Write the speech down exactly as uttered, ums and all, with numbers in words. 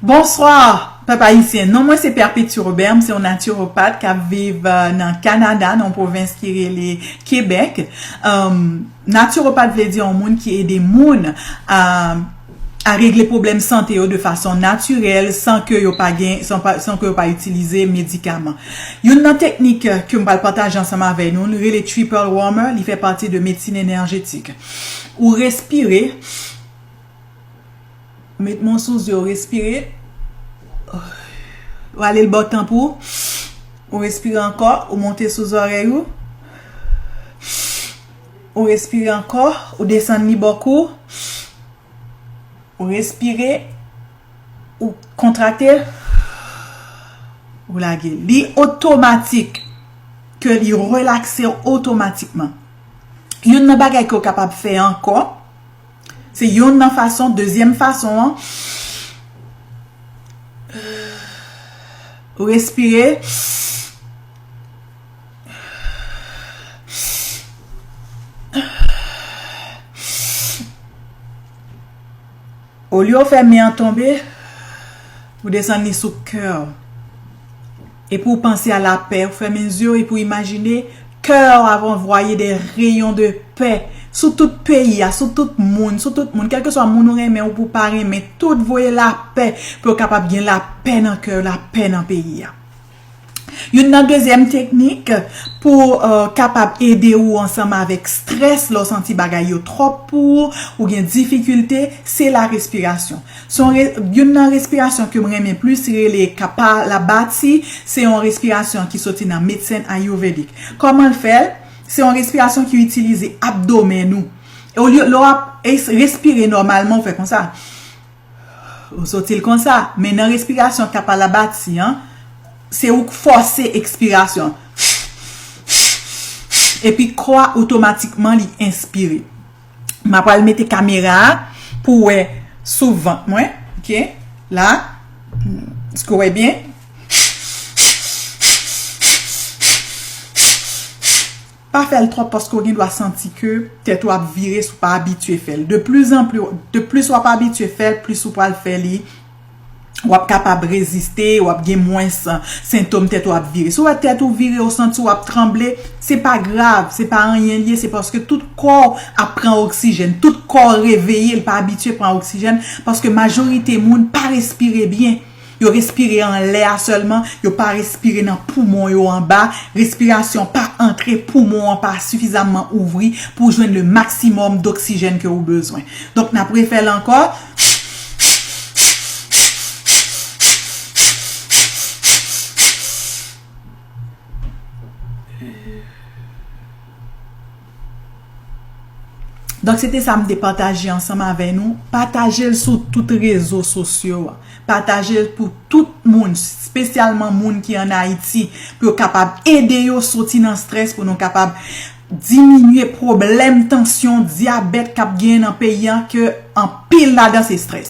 Bonswa, pèp ayisyen. Non mwen se Perpétue Robert, m se yon natiwopat k ap viv euh, nan Kanada, nan yon pwovens ki rele Kebèk. Um, natiwopat vle di yon moun ki ede moun a, a regle pwoblèm sante yo de fason natirèl, san ke yo pa gen, san, pa, san ke yo pa itilize medikaman. Youn nan teknik ke m pral pataje ansanm avè nou, li rele Triple Warmer, li fè pati de medsin enèjetik. Ou respire, met men w sou zye w, respire. Ou ale l bò tanp ou. Ou respire ankò, ou monte sou zòrèy ou. Ou respire ankò, ou desann li bò kou. Ou respire, ou kontrakte, ou lage. Li otomatik ke li relakse w otomatikman. Youn nan bagay ke w kapab fè ankò, se youn nan fason. Dezyèm fason an, respire. Olye w fè men an tonbe, ou desann li sou kè w. Epi w panse a lapè, ou fèmen zye w epi w imajine kè w ap anvwaye de reyon de pè sou tout peyi a, sou tout moun, sou tout moun, kèlkeswa moun ou renmen ou pou pa renmen, tout voye lapè pou yo kapab gen lapè nan kè yo, lapè nan peyi a. Youn nan dezyèm teknik pou euh, kapab ede ou ansanm avèk strès lè w santi bagay yo twòp pou ou, ou gen difikilte, se la respirasyon. Se yon re, youn nan respirasyon ke m renmen plis rele Kapalabhati, se yon respirasyon ki soti nan medsen ayouvedik. Kòman l fè l? Se yon respirasyon ki itilize abdomen ou. Olye lè w ap respire nòmalman, ou fè konsa. Ou soti l konsa, men nan respirasyon Kapalabhati an, se ou k fòse ekspirasyon. Epi kò a otomatikman li enspire. M ap al mete kamera a pou wè sou vant mwen. Ok, la. Èske w wè byen? Pa fè l twòp paske w gen dwa santi ke tèt ou ap vire si w pa abitye fè l. De plus en plus, de plus w ap abitye fè l, plis ou pral fè li. W ap kapab reziste, w ap gen mwens sentòm tèt ou ap vire. Si w wè tèt ou vire, ou santi w ap tranble, se pa grav, se pa anyen l ye, se paske tout kò w ap pran oksijèn, tout kò w reveye, l pa abitye pran oksijèn, paske majorite moun pa respire byen. Yo respire anlè a sèlman, yo pa respire nan poumon yo anba, respirasyon pa antre, poumon an pa sifizamman ouvri pou jwenn le maksimòm doksijèn ke ou bezwen. Donk n ap refè l ankò. Donk se te sa m te pataje ansanm avè nou. Pataje l sou tout rezo sosyo a. Pataje l pou tout moun, espesyalman moun ki ann Ayiti, pou yo kapab ede yo soti nan strès, pou nou kapab diminye pwoblèm tansyon, dyabèt k ap genyen nan peyi a, ke anpil ladan se strès.